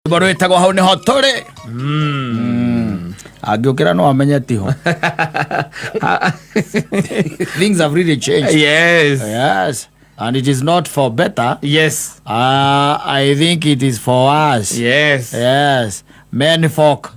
Rwĩmbo rwĩtagwo hau nĩho tũrĩ. Angĩũkĩra no amenye tiho. Things have really changed. Yes. Yes. And it is not for better. Yes. I think it is for us. Yes. Yes. Men folk.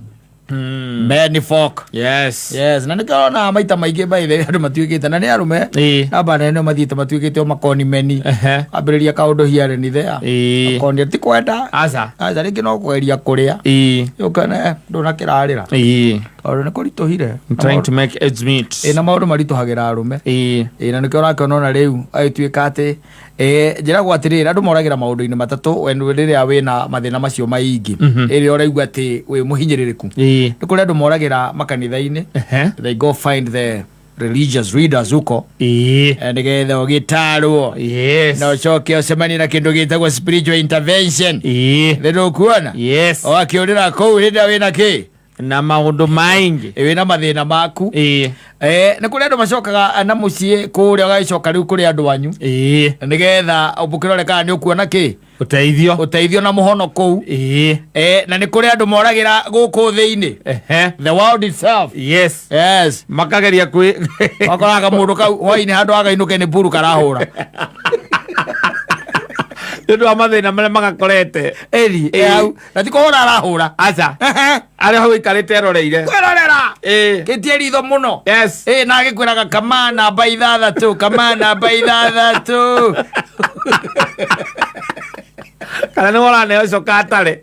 Men folk. Yes. Yes, na nĩkĩo maita maingĩ by the way andũ matuĩkĩte na nĩ arũme Ĩĩ. namba nene mathiĩte matuĩkĩte o makoni meni. Ehe. Ambĩrĩria kaũndũ here ni there. Ĩĩ. Akonia ti kwenda. Aca. Aca rĩngĩ no kweria kũrĩa. Ĩĩ. Ũkone ndũnakĩrarĩra. Ĩĩ. Tondũ nĩ kũritũhire. I'm trying to make ends meet. Ĩ na maũndũ maritũhagĩra arũme. Ĩĩ. Ĩ na nĩkĩo ũrakĩona ona rĩu agĩtuĩka atĩ ĩ njĩragwo atĩrĩrĩ andũ moragĩra maũndũ-inĩ matatũ we rĩrĩa wĩna mathĩna macio maingĩ ĩrĩa ũraigua atĩ wĩ mũhinyĩrĩrĩku. Ĩĩ. Nĩ kũrĩ andũ moragĩra makanitha-inĩ. Ehe. They go find the religious leaders huko. Ĩĩ. Nĩgetha ũgĩtarwo Yes. na ũcoke ũcemanie na kĩndũ gĩtagwo spiritual intervention. Ĩĩ. Nĩ ndũkuona Yes. ũgakĩũrĩra kũu hĩndĩ ĩrĩa wĩna kĩ Na maũndũ maingĩ. Wĩna mathĩna maku. Ĩĩ. Nĩ kũrĩ andũ macokaga na mũciĩ kũrĩa ũgagĩcoka rĩu kũrĩ andũ anyu. Ĩĩ. Nĩgetha ũkĩrore kana nĩ ũkuona kĩ Ũteithio. Ũteithio na mũhono kũu. Ĩĩ. Na nĩ kũrĩ andũ moragĩra gũkũ thĩ-inĩ. Ehe. The world itself. Yes. Yes. Makageria kwĩ wakoraga mũndũ kau hwainĩ handũ againũke nĩ mburu karahũra. Nĩ ũndũ wa mathĩna marĩa magakorete. Ĩri Ĩĩ. hau na ti kũhũra arahũra. Aca. Arĩa hau ĩikarĩte eroreire. Kwĩrorera. Ĩĩ. Kĩtie ritho mũno. Yes. Ĩ na agĩkwĩraga kama namba 6, kama namba 6. Kana nĩ woraneo coka atarĩ.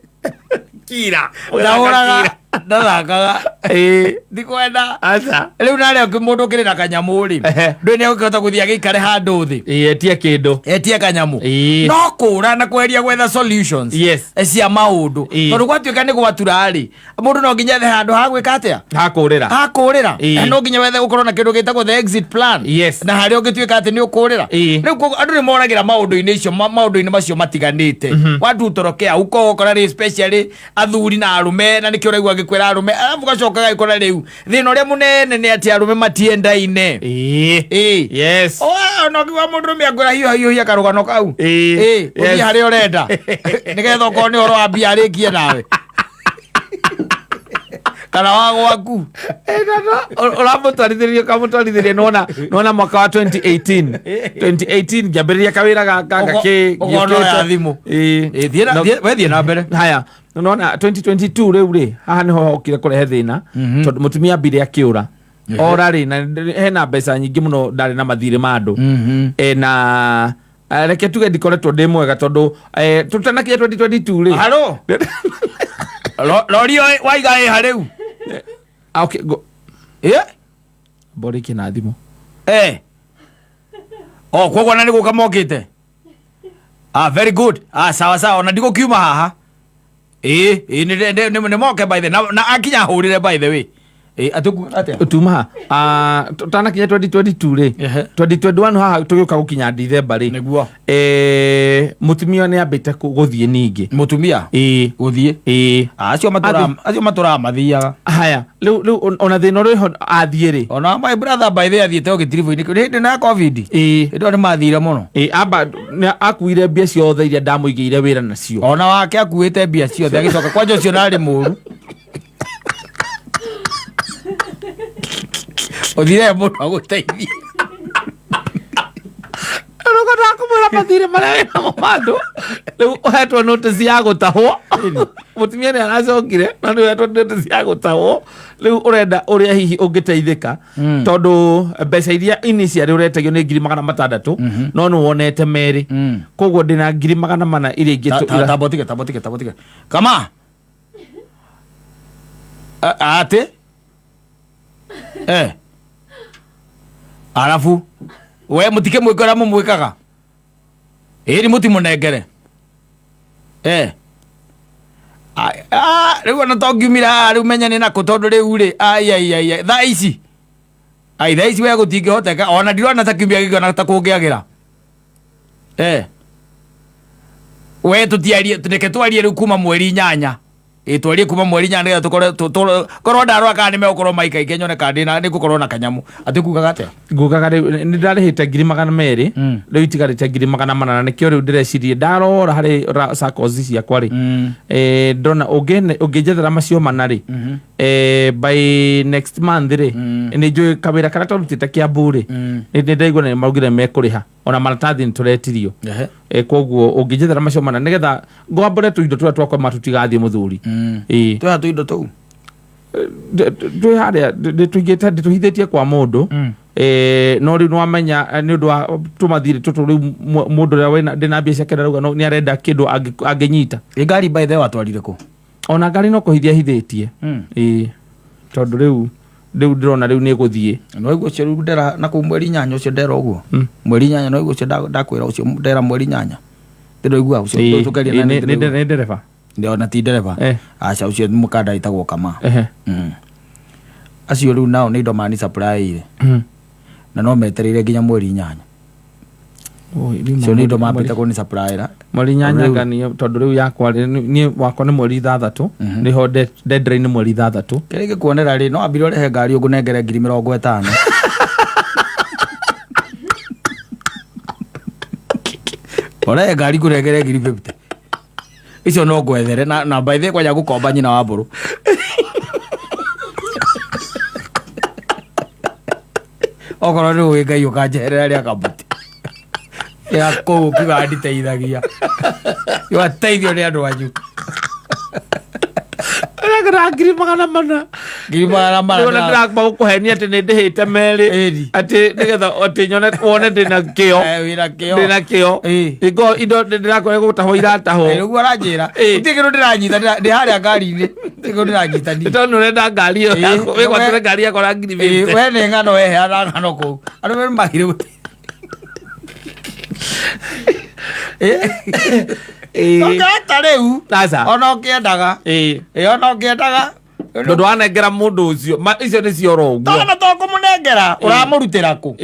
Kira. Ndahũraga ndathakaga. Ĩĩ. Ndikwenda. Aca. Rĩu narĩa mũndũ ũkĩrĩ na kanyamũ rĩ, Ehe. ndũĩ nĩ egũkĩhota gũthiĩ agĩikare handũ thĩ. Ĩĩ, etie kĩndũ. Etie kanyamũ. Ĩĩ. No kũra na kweria gwetha solutions Yes. Cia maũndũ. Ĩĩ. Tondũ gwatuĩka nĩ gwatura rĩ, mũndũ no nginya ethe handũ ha gwĩka atĩa? Hakũrĩra. Hakũrĩra. Ĩĩ. No nginya wethe gũkorwo na kĩndũ gĩtagwo the exit plan. Yes. Na harĩa ũngĩtuĩka atĩ nĩ ũkũrĩra. Ĩĩ. Rĩu koguo andũ nĩ moragĩra maũndũ-inĩ icio maũndũ-inĩ macio matiganĩte. Watu utorokea huko ũgakora rĩ especially athuri na arũme na nĩkĩo ũraigua ngĩkwĩra arũme arabu gacoka gagĩkora rĩu thĩna ũrĩa mũnene nĩ atĩ arũme matiendaine. Ĩĩ. Ĩĩ. Yes. Ona ũkiuga mũndũrũme akwĩra hiũha hiũhia karũgano kau. Ĩĩ. Ĩĩ, ũthiĩ Yes. harĩa ũrenda nĩgetha okorwo nĩ ũhoro wa mbia arĩkie nawe kana wa gwaku. Ũramũtwarithĩria ũkamũtwarithĩria nona mwaka wa 2018 2018 ngĩambĩrĩria kawĩra gaka ngakĩ Ũkona oya thimũ. Ĩĩ. Ĩĩ, thiĩ we thiĩ na mbere. Haya, nona 2022 rĩu rĩ haha nĩho hokire kũrehe thĩna tondũ mũtumia ambire akĩũra ora rĩ na hena mbeca nyingĩ mũno ndarĩ na mathirĩ ma andũ. Na reke tuge ndikoretwo ndĩ mwega tondũ tũtanakinya 2022 rĩ. Haro rori ĩyo waiga ĩha rĩu? Ah, okay, go. Ĩ? Mborĩkie na thimũ. O koguo na nĩ gũka mokĩte. Ah, very good. Ah, sawa sawa, ona ndigũkiuma haha. Ĩ, ĩ, nĩ moke by the na akinya hũrĩre by the way. Ĩ, atũku atĩa? Tuma ha tũtanakinya 2022 rĩ. Ehe. 2021 haha tũgĩũka gũkinya Dithemba rĩ. Nĩguo. Mũtumia nĩ ambĩte gũthiĩ ningĩ. Mũtumia Ĩĩ. gũthiĩ? Ĩĩ. Ah, acio matũraga acio matũraga mathiaga. Haya, rĩu ona thĩna ũrĩ ho athiĩ rĩ. Ona my brother by the way athiĩte o gĩtiribũ-inĩ kĩu hĩndĩ ĩno ya COVID. Ĩĩ. Hĩndĩ ĩyo nĩ mathire mũno. Ĩĩ, amba nĩ akuire mbia ciothe iria ndamũigĩire wĩra nacio. Ona wake akuĩte mbia ciothe agĩcoka kwanja ũcio narĩ mũru ũthire mũndũ agũteithie. Rũgo ndakũmwĩra mathirĩ marĩa wĩ namo ma andũ rĩu ũhetwo notice ya gũtahwo mũtumia nĩ aracokire na nĩ ũhetwo notice ya gũtahwo rĩu ũrenda ũrĩa hihi ũngĩteithĩka tondũ mbeca iria initially ũretagio nĩ 600,000 no nĩ wonete merĩ koguo ndĩna 400,000 iria ingĩ Tambotige tambotige tambotige kama atĩ arabu we mũtike mwĩke ũrĩa mũmwĩkaga ĩni mũtimũnengere. Rĩu ona to ngiumire haha rĩu menya nĩ nakũ tondũ rĩu rĩ ai ai ai ai, thaa ici ai thaa ici we gũtingĩhoteka ona ndirona ta kiumia gĩkĩ ona ta kũngĩagĩra. We tũtiarie reke twarie rĩu kuma mweri 8. Ĩ, twarie kuma mweri inya nĩgetha tũkore korwo ndarora kana nĩ megũkorwo maikaike nyone kana ndĩna nĩ ngũkorwo na kanyamũ. Atĩ kugaga atĩa? Ngugaga rĩu nĩ ndarĩhĩte 200,000. Rĩu itigarĩte 400,000, nĩkĩo rĩu ndĩrecirie ndarora harĩ SACCOs ciakwa rĩ, ndona ũngĩnjethera macio mana rĩ, by next month rĩ, nĩ njũĩ kawĩra karĩa twarutĩte Kiambu rĩ, nĩ ndaigua nĩ maugire mekũrĩha, ona maratathi nĩ tũretirio. Koguo ũngĩnjethera macio mana nĩgetha ngwambũre tũindo tũrĩa twakwa ma tũtigathiĩ mũthuri. Ĩĩ. Twĩha tũindo tũu? Twĩ harĩa ndĩtũigĩte, ndĩtũhithĩtie kwa mũndũ. No rĩu nĩwamenya, nĩ ũndũ wa tũmathirĩ tũtũ rĩu, mũndũ ũrĩa wĩna ndĩna mbia ciake arauga nĩ arenda kĩndũ angĩnyita. Ĩ ngari by the way watwarire kũ? Ona ngari no kũhithia hithĩtie. Ĩĩ, tondũ rĩu ndĩrona rĩu nĩ ĩgũthiĩ. No ũcio rĩu ndera na kũu mweri inyanya ũcio ndera ũguo. Mweri inyanya no ũcio ndakwĩra ũcio ndera mweri inyanya. Ndĩroigua ũcio tũkeria na nĩ ndereba. Ona ti ndereba. Aca, ũcio nĩ mũkanda ĩtagwo kama. Acio rĩu nao nĩ indo mani supply na no metereire nginya mweri inyanya. Oi, rĩu Cio nĩ indo mambĩte kũni supply Mweri inyanya ngani, tondũ rĩu yakwa rĩ, niĩ wakwa nĩ mweri ithathatũ, nĩho deadline nĩ mweri ithathatũ. Kĩrĩa gĩkuonera rĩ, no ambire ũrehe ngari ũngũnengere 50,000. Ũrehe ngari ngũnengere 50,000 icio no ngwethere na by the way kwanja gũkomba nyina wa mbũrũ. Okorwo nĩ ũĩ Ngai ũkanjeherera rĩa kabuti ya kũu ũkiuga nditeithagia, wateithio nĩ andũ anyu. Ũragĩra 400,000. 400,000. Nĩwona ndĩramba gũkũhenia atĩ nĩ ndĩhĩte merĩ. Ĩni. Atĩ nĩgetha atĩ nyone wone ndĩna kĩo. Wĩna kĩo. Ndĩna kĩo. Ingo indo ndĩrakora gũtahwo iratahwo. Nĩguo aranjĩra. Gũtirĩ kĩndũ ndĩranyita, ndĩ harĩa ngari-inĩ, gũtirĩ kĩndũ ndĩranyita niĩ. Tondũ nĩũrenda ngari ĩyo yaku, wĩgwatĩre ngari yakwa na ngiri 50. We nĩ ng'ano weheana ng'ano kũu andũ merĩ magire gũti. Ndũngĩhota rĩu. Aca. Ona ũkĩendaga. Ona ũkĩendaga. Tondũ wanengera mũndũ ũcio icio nĩ cioro ũguo. Tondũ to kũmũnengera ũramũrutĩra kũ?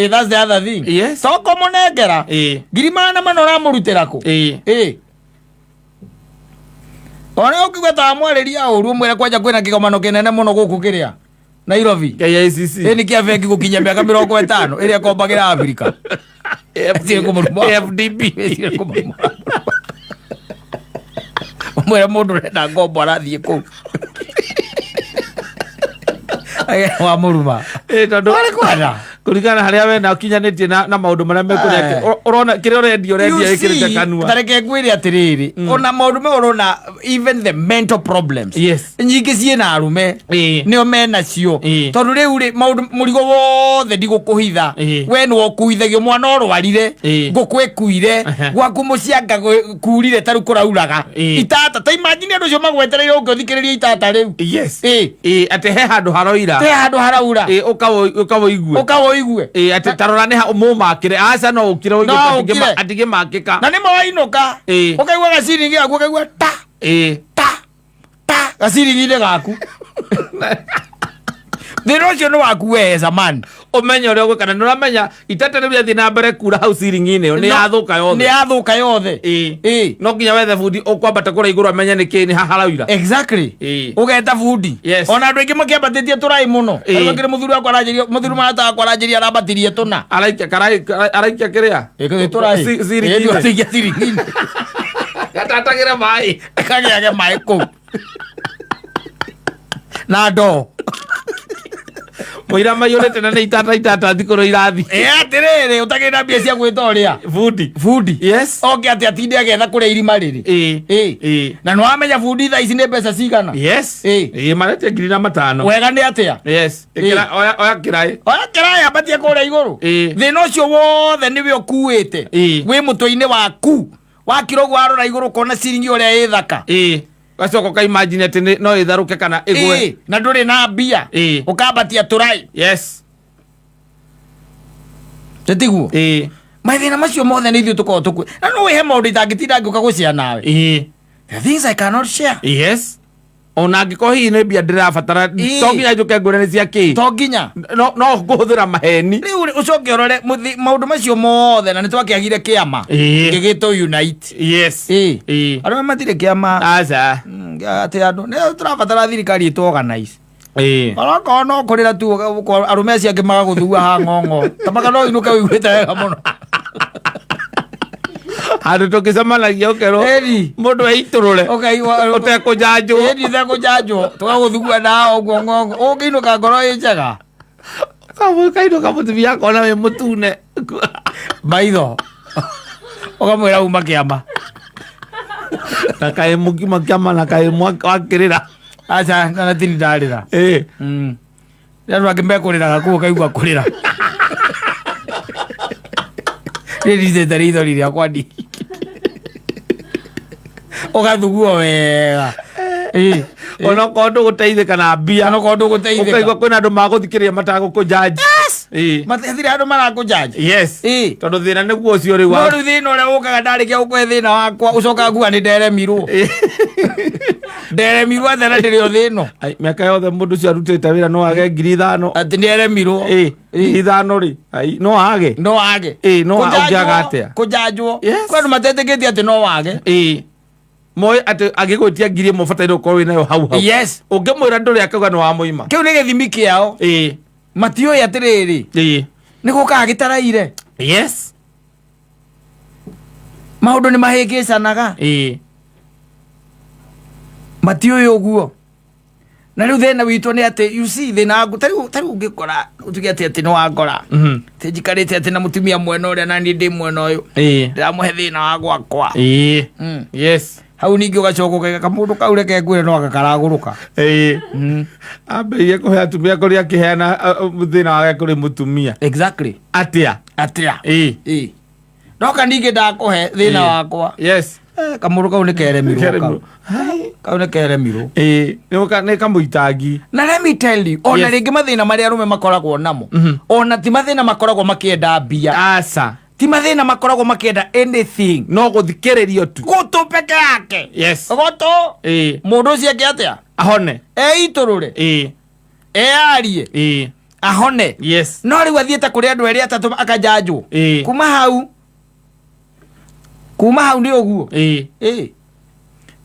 That's the other thing. Yes. To kũmũnengera 400,000 ũramũrutĩra kũ? Ona ũkiuga ta wamwarĩria ũru, ũmwĩre kwanja kwĩna kĩgomano kĩnene mũno gũkũ kĩrĩa Nairobi. KICC. Ĩ nĩ kĩa bengi gũkinyia mĩaka 50 ĩrĩa ĩkombagĩra Afrika. Ĩĩ, kũmũruma. FDB. Ũmwĩre mũndũ ũrenda ngombo arathiĩ kũu wamũruma. Tondũ Warĩ kwenda. Kũringana na harĩa we na ũkinyanĩtie na maũndũ marĩa mekũrĩa, ũrona kĩrĩa ũrendia ũrendia ĩkĩrĩte kanua. Tareke ngwĩre atĩrĩrĩ, ona maũndũ mau ũrona, even the mental problems nyingĩ ciĩna arũme, nĩo menacio. Tondũ rĩu rĩ, maũndũ mũrigo wothe ndigũkũhitha, we nĩwe ũkuithagio, mwana ũrwarire, ngũkũ ĩkuire, gwaku mũcianga kurire, ta rĩu kũrauraga itata, ta imagine andũ acio magwetereire ũngĩthikĩrĩria itata rĩu. Ĩĩ, atĩ he handũ haroira. Te handũ haraura. Ĩĩ, ũkaũigue. Ũkaũigue. Ĩĩ, atĩ tarora nĩ mũmakĩre, aca no ũkire ũigue. No ũkire. Atingĩmakĩka. Na nĩ mawainũka, ũkaigua gaciringi gaku, ũkaigua ta ta ta gaciringi-inĩ gaku. Thĩna ũcio nĩ waku we as a man. Ũmenye ũrĩa ũgwĩka, na nĩ ũramenya itata rĩu rĩathiĩ na mbere kura hau ciringi-inĩ ĩyo nĩ yathũka yothe. Nĩ yathũka yothe. No nginya wethe bundi ũkwambata kũrĩa igũrũ amenye nĩ kĩĩ nĩ haha haraura. Ũgeta bundi. Ona andũ aingĩ makĩambatĩtie tũraĩ mũno. Rĩu akĩrĩ mũthuri wakwa aranjĩria, mũthuri marata wakwa aranjĩria arambatirie tũna. Araikia karai, araikia kĩrĩa. Tũraĩ. Ciringi-inĩ. Ĩĩ, ciringi-inĩ. Gatatagĩre maĩ. Kagĩage maĩ kũu na ndoo. Mũira maiyũrĩte na nĩ itata itata thikũrũ irathi. Ĩ atĩrĩrĩ, ũtagĩrĩ na mbia cia gwĩta ũrĩa bundi. Bundi. Oke atĩ atinde agetha kũrĩa irima rĩrĩ. Na nĩ wamenya bundi thaa ici nĩ mbeca cigana? Yes. Ĩĩ, maretie 500,000. Wega nĩ atĩa? Yes. Ĩkĩra, oya kĩraĩ. Oya kĩraĩ ambatie kũrĩa igũrũ. Thĩna ũcio wothe nĩwe ũkuĩte wĩ mũtwe-inĩ waku, wakira ũguo warora igũrũ ũkona ciringi ũrĩa ĩ thaka. Ĩĩ, gacoka ũkaimagine atĩ no ĩtharũke kana ĩgwe. Na ndũrĩ na mbia. Ũkambatia tũraĩ. Tĩtiguo? Mathĩna macio mothe nĩ ithuĩ tũkoragwo tũkue, na no wĩhe maũndũ itangĩtinda ngĩũka gũcia nawe. The things I cannot share. Yes, ona angĩkorwo hihi nĩ mbia ndĩrabatara, to nginya njũke ngwĩre nĩ cia kĩ. To nginya. No ngũhũthĩra maheni. Rĩu rĩ, ũcoke ũrore maũndũ macio mothe, na nĩ twakĩagire kĩama gĩgĩtwo unite. Arũme matirĩ kĩama. Aca. Atĩ andũ nĩ tũrabatara thirikari ĩtũ organize. Ĩĩ. Onokorwo no kũrĩra tu arũme acio angĩ magagũthua ha ng'ong'o tamaka no inũke ũiguĩte wega mũno. Handũ tũngĩcemanagia ũkerwo Ĩni. mũndũ eitũrũre Ũkaigua ũtekũnjanjwo. Ĩni ũtekũnjanjwo tũgagũthugua na ũguo ng'ong'o ũngĩinũka ngoro ĩ njega. Kainũka mũtumia akona wĩ mũtune. Maitho ũkamwĩra uma kĩama. Na kaĩ mũkima kĩama na kaĩ wakĩrĩra. Aca na tini ndarĩra. Ĩĩ. Andũ angĩ mekũrĩraga kũu ũkaigua kũrĩra. Niĩ ndicĩte rĩithori rĩakwa ndi. Ũgathuguo wega. Ĩĩ. Onokorwo ndũgũteithĩka na mbia. Onokorwo ndũgũteithĩka. Ũkaigua kwĩna andũ magũthikĩrĩria matagũkũnjanji. Ĩĩ. Matirĩ andũ marakũnjanji. Yes. Ĩĩ. Tondũ thĩna nĩguo ũcio rĩu No wa- rĩu thĩna ũrĩa ũkaga ndarĩkia gũkũhe thĩna wakwa ũcokaga kuga nĩ nderemirwo. Nderemirwo atĩa na ndĩrĩ o thĩno. Ai, mĩaka yothe mũndũ ũcio arutĩte wĩra no age 5,000. Atĩ nĩeremirwo. Ĩĩ, 5,000 rĩ. Ai, no age. No wage. Ĩĩ, no Kũnjanjwo- ũngĩaga atĩa? Kũnjanjwo. Yes. Kwĩ andũ matetĩkĩtie atĩ no wage. Ĩĩ. Moĩ atĩ angĩgwĩtia 1,000 ũbataire gũkorwo wĩ nayo hau hau. Yes. Ũngĩmwĩra ndũrĩ akauga nĩ wamũima. Kĩu nĩ gĩthimi kĩao. Ĩĩ. Matiũĩ atĩrĩrĩ. Ĩĩ. Nĩ gũkaga gĩtaraire. Yes. Maũndũ nĩ mahĩngĩcanaga. Ĩĩ. Matiũĩ ũguo. Na rĩu thĩna witũ nĩ atĩ you see thĩna waku tarĩu ũngĩkora ũtuge atĩ atĩ nĩ wangora. Atĩ njikarĩte atĩ na mũtumia mwena ũrĩa na niĩ ndĩ mwena ũyũ. Ĩĩ. Ndĩramũhe thĩna wa gwakwa. Ĩĩ. Yes. Hau ningĩ ũgacoka ũkaiga kamũndũ kau reke ngwĩre no anga karagũrũka. Ĩĩ. Ambĩrĩirie kũhe atumia kũrĩa akĩheana thĩna wake kũrĩ mũtumia. Exactly. Atĩa? Atĩa? Ĩĩ. Ĩĩ. Ndoka ningĩ ndakũhe thĩna Ĩĩ. wakwa. Yes. Kamũndũ kau nĩ keremirwo kau. Keremirwo. Hai. Kau nĩ keremirwo. Ĩĩ. Nĩ kamũitangi. Na let me tell you, ona Yes. rĩngĩ mathĩna marĩa arũme makoragwo namo, ona ti mathĩna makoragwo makĩenda mbia. Aca. Ti mathĩna makoragwo makĩenda anything. No gũthikĩrĩrio tu. Gũtũ peke yake. Yes. Gũtũ. Ĩĩ. Mũndũ ũcio eke atĩa? Ahone. Eitũrũre. Ĩĩ. Eyarie. Ĩĩ. Ahone. Yes. No rĩu athiĩte kũrĩ andũ erĩ atatũ akanjanjwo. Ĩĩ. Kuma hau. Kuma hau nĩ ũguo. Ĩĩ. Ĩĩ.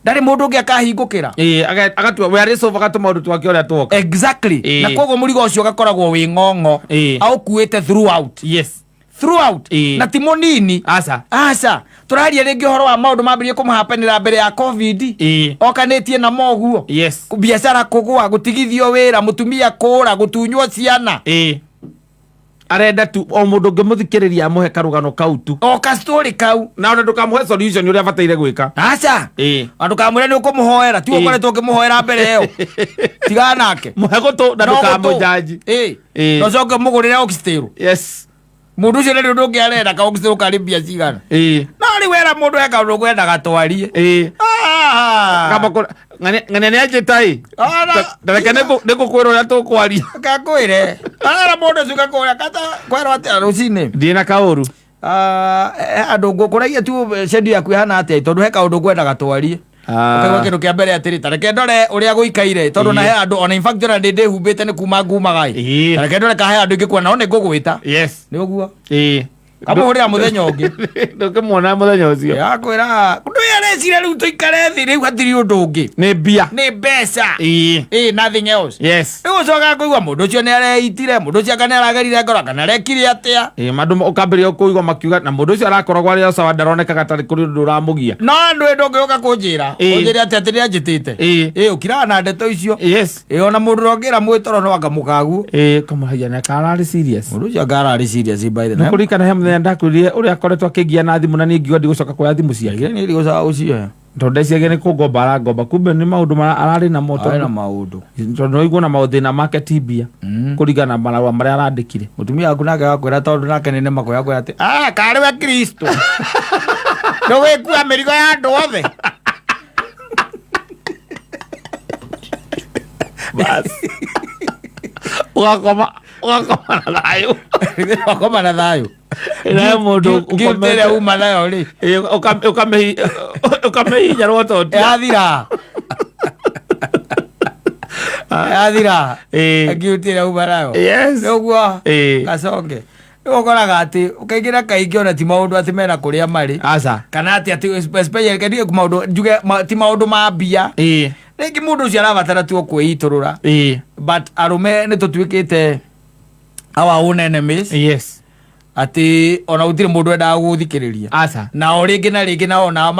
Ndarĩ mũndũ ũngĩ akahingũkĩra. Ĩĩ, agatua we arĩ sofa agatũma maũndũ twake ũrĩa twoka. Exactly. Ĩĩ. Na koguo mũrigo ũcio ũgakoragwo wĩ ng'ong'o. Ĩĩ. Aũkuĩte throughout. Yes. Throughout. Ĩĩ. Na ti mũnini. Aca. Aca. Tũraria rĩngĩ ũhoro wa maũndũ mambĩrĩrie kũmũhapenera mbere ya COVID. Ĩĩ. Okanĩtie na moguo. Yes. Biacara kũgũa, gũtigithio wĩra, mũtumia kũũra, gũtunywo ciana. Ĩĩ. Arenda tu o mũndũ ũngĩmũthikĩrĩria amũhe karũgano kau tu. O ka story kau. Na ona ndũkamũhe solution ũrĩa abataire gwĩka. Aca. Ĩĩ. Na ndũkamwĩre nĩ ũkũmũhoera, tiwe Ĩĩ. ũkoretwo ũkĩmũhoera mbere ĩyo. Tigana nake. Mũhe gũtũ na No gũtũ. ndũkamũnjanji. Ĩĩ. Ĩĩ. Na ũcoke ũmũgũrĩre oxtail. Yes. Mũndũ ũcio ndarĩ ũndũ ũngĩ arenda, ka oxtail karĩ mbia cigana. Ĩĩ. No rĩu wera mũndũ he kaũndũ ũkwendaga twarie. Ĩĩ. Ah. Kamba kũ ng'ania nĩ anjĩta ĩ. Ona. Ndareke nĩngũkwĩra ũrĩa tũkwaria. Kakwĩre. Ara mũndũ ũcio ũgakũria kata kwerwo atĩa rũcinĩ. Ndiĩ na kaũru. Andũ ngũkũragia tu schedule yaku ĩhana atĩa tondũ he kaũndũ ngwendaga twarie. Ũkaigua kĩndũ kĩa mbere atĩrĩ ta reke ndore ũrĩa gũikaire tondũ na he andũ ona in fact ona ndĩ ndĩhumbĩte nĩ kuma ngumaga ĩ. Ĩĩ. Ta reke ndore ka he andũ ingĩkuona no nĩ ngũgwĩta. Yes. Nĩ ũguo. Ĩĩ. Kamũhũrĩra mũthenya ũngĩ. Ndũngĩmuona mũthenya ũcio. Yakwĩra ndũ arecira rĩu tũikare thĩ rĩu hatirĩ ũndũ ũngĩ. Nĩ mbia. Nĩ mbeca. Ĩĩ. Ĩĩ nothing else. Yes. Rĩu ũcokaga kũigua mũndũ ũcio nĩ areitire mũndũ ũcio anga nĩ aragerire ngoro kana arekire atĩa. Ĩĩ mandũ ũkambĩrĩria kũigua makiuga na mũndũ ũcio arakoragwo arĩ o sawa ndaronekaga tarĩ kũrĩ ũndũ ũramũgia. No andũ ĩ ndũngĩũka kũnjĩra. Ĩĩ. Ũnjĩre atĩ atĩ nĩanjĩtĩte. Ĩĩ. Ĩĩ ũkiraga na ndeto icio. Yes. Ĩĩ ona mũndũ ũrĩa ũngĩra mwĩtoro no anga mũkaguo. Ĩĩ kamũhaia nĩ kararĩ serious. Mũndũ ũcio anga ararĩ serious by the Nĩ kũririkana he mũthenya ndakwĩrire ũrĩa akoretwo akĩngia na thimũ na niĩ ngiuga ndigũcoka kuoya thimũ ciake. Niĩ ndigũcoka gũcioya. Tondũ ndeciagia nĩ kũngomba arangomba kumbe nĩ maũndũ ararĩ namo Arĩ na maũndũ. Tondũ no ũigue na mathĩna make ti mbia kũringana na marũa marĩa arandĩkire. Mũtumia waku nake agakwĩra tondũ nake nĩ nĩma kwĩra atĩ karĩ we Kristo. Ndũgĩkua mĩrigo ya andũ othe. Bas. Ũgakoma ũgakoma na thayũ. Ũgakoma na thayũ. Nawe mũndũ Guilt ĩrĩa uma nayo rĩ. Ĩĩ, ũkamĩhihinya rwototia. Yathira. Yathira. Ĩĩ. Guilt ĩrĩa uma nayo. Yes. Nĩ ũguo. Ĩĩ. Gaconge. Rĩu ũkoraga atĩ kaingĩ na kaingĩ ona ti maũndũ atĩ mena kũrĩa marĩ. Aca. Kana atĩ atĩ especially kaingĩ maũndũ njuge ti maũndũ ma mbia. Ĩĩ. Rĩngĩ mũndũ ũcio arabatara tu o kwĩitũrũra. But arũme nĩ tũtuĩkĩte our own enemies. Atĩ ona gũtirĩ mũndũ wendaga gũthikĩrĩria. Aca. Nao rĩngĩ na rĩngĩ nao nao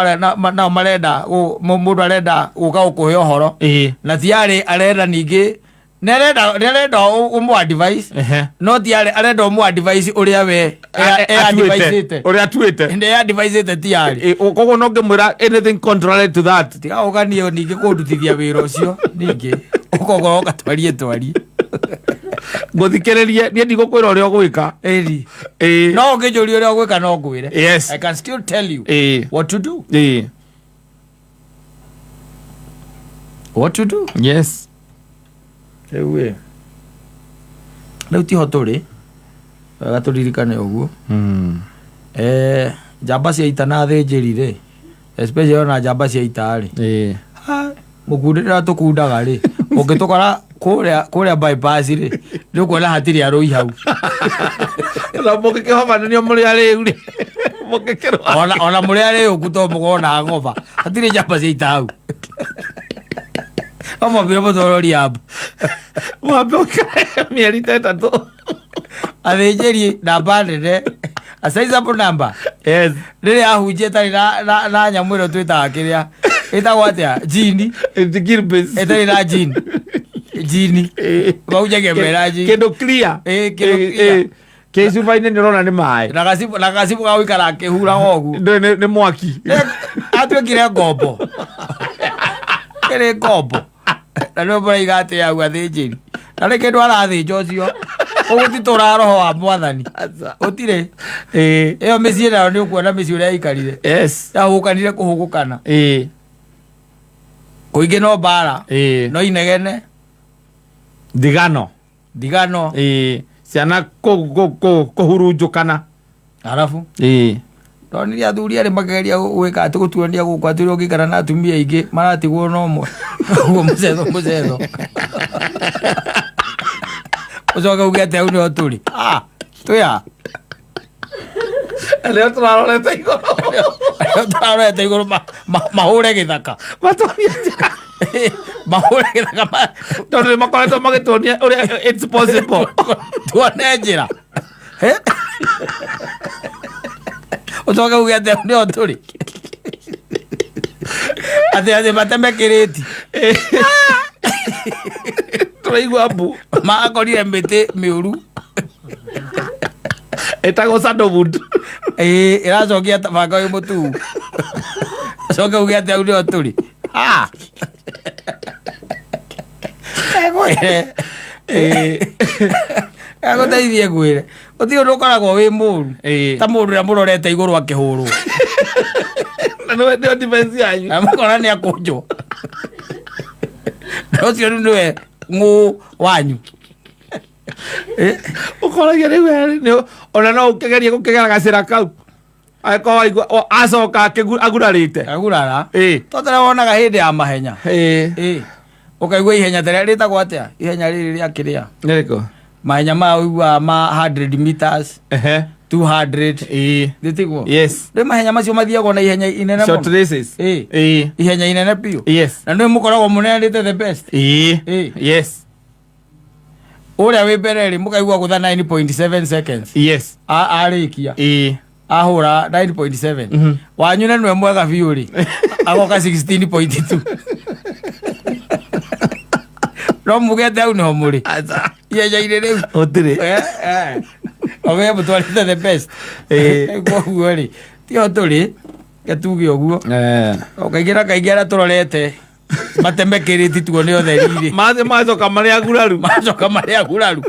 nao marenda mũndũ arenda gũka gũkũhe ũhoro. Na ti arĩ arenda ningĩ nĩ arenda ũmũ advice. No ti arĩ arenda ũmũ advice ũrĩa we e advice-ĩte. Ũrĩa atuĩte. Nĩ advice-ĩte ti arĩ. Koguo no ngĩmwĩra anything contrary to that. Tiga ũganie ningĩ kũndutithia wĩra ũcio ningĩ ũkokorwo ũgatwarie twarie. Ngũthikĩrĩrie niĩ ndigũkwĩra ũrĩa ũgwĩka. Ĩri. No ũngĩnjũria ũrĩa ũgwĩka no ngwĩre. I can still tell you what to do. What to do. Rĩu ĩ. Rĩu tiho tũrĩ. Wega tũririkane ũguo. Njamba cia ita na athĩnjĩri rĩ, especially ona njamba cia ita rĩ, mũkundĩre tũkundaga rĩ, ũngĩtũkora kũrĩa bypass rĩ, nĩ ũkuona hatirĩ arũi hau. Na mũngĩkĩhobanĩrio mũrĩ arĩu rĩ, mũngĩkĩrũa. Ona mũrĩ arĩu to mũkona ngoba, hatirĩ njamba cia ita hau. No mwambire mũtwarwo rehab. Mwambe ũikare mĩeri ta ĩtatũ. Athĩnjĩri namba nene, a sizable number. Rĩrĩa ahunjia ĩtarĩ na nyamũ ĩno twĩtaga kĩrĩa ĩtagwo atĩa, jini. Ĩtarĩ na jini. Jini. Mahunjagia mena jini. Kĩndũ clear. Kĩndũ clear. Kĩ cuba-inĩ nĩ ũrona nĩ maĩ. Na gacibũ ga gũikara akĩhuraga ũguo. Ndũĩ nĩ mwaki. Atuĩkire ngombo. Kĩrĩ ngombo. Na nĩwe mũraiga atĩ hau athĩnjĩri. Na nĩ kĩndũ arathĩnja ũcio. Ũgũtitũra roho wa mwathani. Gũtirĩ. Ĩyo mĩciĩ nayo nĩ ũkuona mĩciĩ ũrĩa yaikarire. Yahũkanire kũhũgũkana. Kũingĩ no mbara. No inegene. Ndigano. Ndigano. Ciana kũhurunjũkana. Arabu. Ndonire athuri arĩ makĩgeria gwĩka atĩ gũtuonia gũkũ atĩ ũrĩa ũngĩikara na atumia aingĩ maratigwo na ũmwe. Ũguo mũcetho mũcetho. Ũcoke uge atĩ hau nĩho tũrĩ. Twĩ ha? Nĩho tũrarorete igũrũ. Nĩho tũrarorete igũrũ mahũre gĩthaka. Matuonie njĩra. Mahũre gĩthaka Tondũ nĩ makoretwo magĩtuonia ũrĩa it's possible. Tuone njĩra. Ũcoke uge atĩ hau nĩho tũrĩ. Atĩ atĩ mateme kĩrĩti. Tũraigua mbu. Makorire mĩtĩ mĩũru. Ĩtagwo sandalwood. Ĩracokia banga wĩ mũtuu. Ũcoke uge atĩ hau nĩho tũrĩ. Ngwĩre. Agũteithie ngwĩre. Gũtirĩ ũndũ ũkoragwo wĩ mũru. Ta mũndũ ũrĩa mũrorete igũrũ akĩhũrwo. Na nĩwe defense yanyu. Na mũkona nĩ akũnjwo. Na ũcio rĩu nĩwe ng'ũ wanyu. Ũkoragia rĩu we, ona no ũkĩgerie gũkĩgera gacĩra kau. Angĩkorwo waigua, acoka agurarĩte. Agurara? Tondũ rĩrĩa wonaga hĩndĩ ya mahenya. Ũkaigua ihenya ta rĩrĩa rĩtagwo atĩa? Ihenya rĩrĩ rĩa kĩrĩa? Nĩ rĩrĩkũ? Mahenya maya ũiguaga ma 100 meters, 200. Nĩ tiguo? Rĩu mahenya macio mathiagwo na ihenya inene Short mũno. races. Ihenya inene biũ. Na nĩ mũkoragwo mũneanĩte the best. Ũrĩa wĩ mbere rĩ, mũkaigua gũtha 9.7 seconds. Arĩkia. Ahũra 9.7. Wanyu na nĩwe mwega biũ rĩ, agoka 16.2. No muge atĩ hau nĩho mũrĩ. Aca. Ihenya-inĩ rĩu. Gũtirĩ. Oge mũtwarĩte the best. Koguo rĩ, tiho tũrĩ, gatuge ũguo. O kaingĩ na kaingĩ arĩa tũrorete mateme kĩrĩti tuone ũtheri rĩ. Mathi macoka marĩ aguraru. Macoka marĩ aguraru.